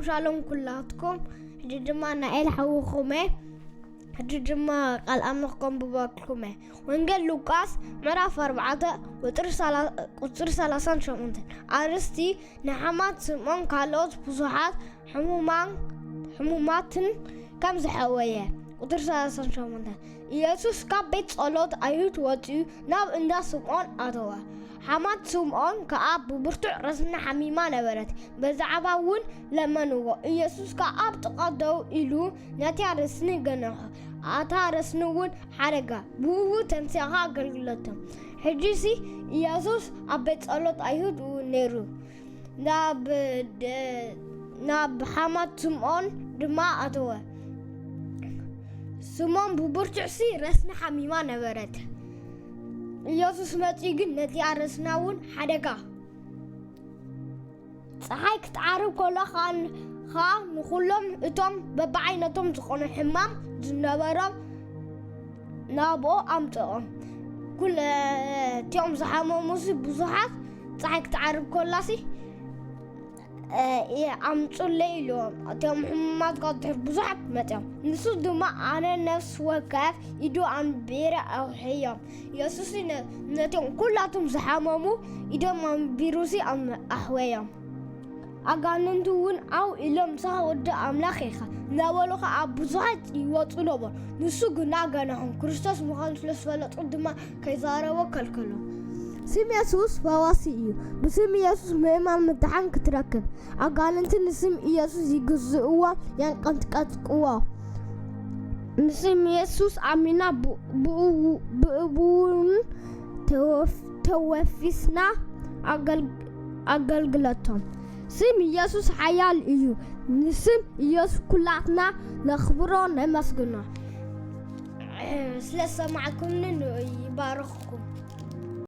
ሻሎም ኩላትኩም። ሕጂ ድማ ናኤል ሓውኹም እየ። ሕጂ ድማ ቃል ኣምላኽ ከንብበልኩም እየ። ወንጌል ሉቃስ ምዕራፍ ኣርባዕተ ቁፅሪ ሰላ-፣ ቁፅሪ ሰላሳን ሸሞንተን። ኣርእስቲ ንሓማት ስምዖን ካልኦት ብዙሓት ሕሙማን፣ ሕሙማትን ከም ዝሓወየ። ቁፅሪ ሰላሳን ሸሞንተን። ኢየሱስ ካብ ቤት ጸሎት ኣይሁድ ወጺኡ ናብ እንዳ ስምዖን ኣተወ። ሓማት ስምዖን ከኣ ብብርቱዕ ረስኒ ሓሚማ ነበረት። ብዛዕባ እውን ለመንዎ። ኢየሱስ ከኣ ኣብ ጥቓ ደው ኢሉ ነታ ረስኒ ገንሖ። እታ ረስኒ እውን ሓደጋ። ብእኡ ተንሲኻ ኣገልግለቶም። ሕጂሲ ኢየሱስ ኣብ ቤት ጸሎት ኣይሁድ እዩ ነይሩ። ናብ ደ-፣ ናብ ሓማት ስምዖን ድማ ኣተወ። ስምዖን ብብርቱዕሲ ረስኒ ሓሚማ ነበረት። ኢየሱስ መጺኡ ግን ነቲ ረስና እውን ሓደጋ። ጸሓይ ክትዓርብ ከሎ ኸኣ ን-፣ ኸኣ ንኹሎም እቶም በብዓይነቶም ዝኾነ ሕማም ዝነበሮም ናብኡ ኣምጽኦም። ኩል-፣ እቲኦም ዝሓመሙሲ ብዙሓት ጸሓይ ክትዓርብ ከላሲ፣ እ፣ ኣምጹለይ ኢልዎም። እቶም ሕሙማት ከኣ ድሕሪ ብዙሓት መጺኦም። ንሱ ድማ ኣነ ነፍሲ ወከፍ ኢዱ ኣንቢረ ኣውሕዮም። ኢየሱስ ነ-፣ ነቶም ኩላቶም ዝሓመሙ ኢዶም ኣንቢሩሲ ኣም-፣ ኣሕወዮም። ኣጋንንቲ እውን ዓው ኢሎም "ንስኻ ወዲ ኣምላኽ ኢኻ" እናበሉ ኸኣ ብዙሓት ይወጹ ነበሩ። ንሱ ግና ገንሖም። ክርስቶስ ምዃኑ ስለ ዝፈለጡ ድማ ከይዛረቦ ከልከሎም። ስም የሱስ ፈዋሲ እዩ። ብስም የሱስ ምእማን ምድሓን ክትረክብ። ኣጋንንቲ ንስም ኢየሱስ ይግዝእዎ፣ የንቀጥቅጥዎ። ንስም የሱስ ኣሚና ብ-፣ ብእው-፣ ብእውን ተወፍ-፣ ተወፊስና ኣገል-፣ ኣገልግለቶም። ስም ኢየሱስ ሓያል እዩ። ንስም ኢየሱስ ኩላትና ነኽብሮ፣ ነመስግኖ። ስለ ዝሰማዕኩምኒ ይባርኽኩም።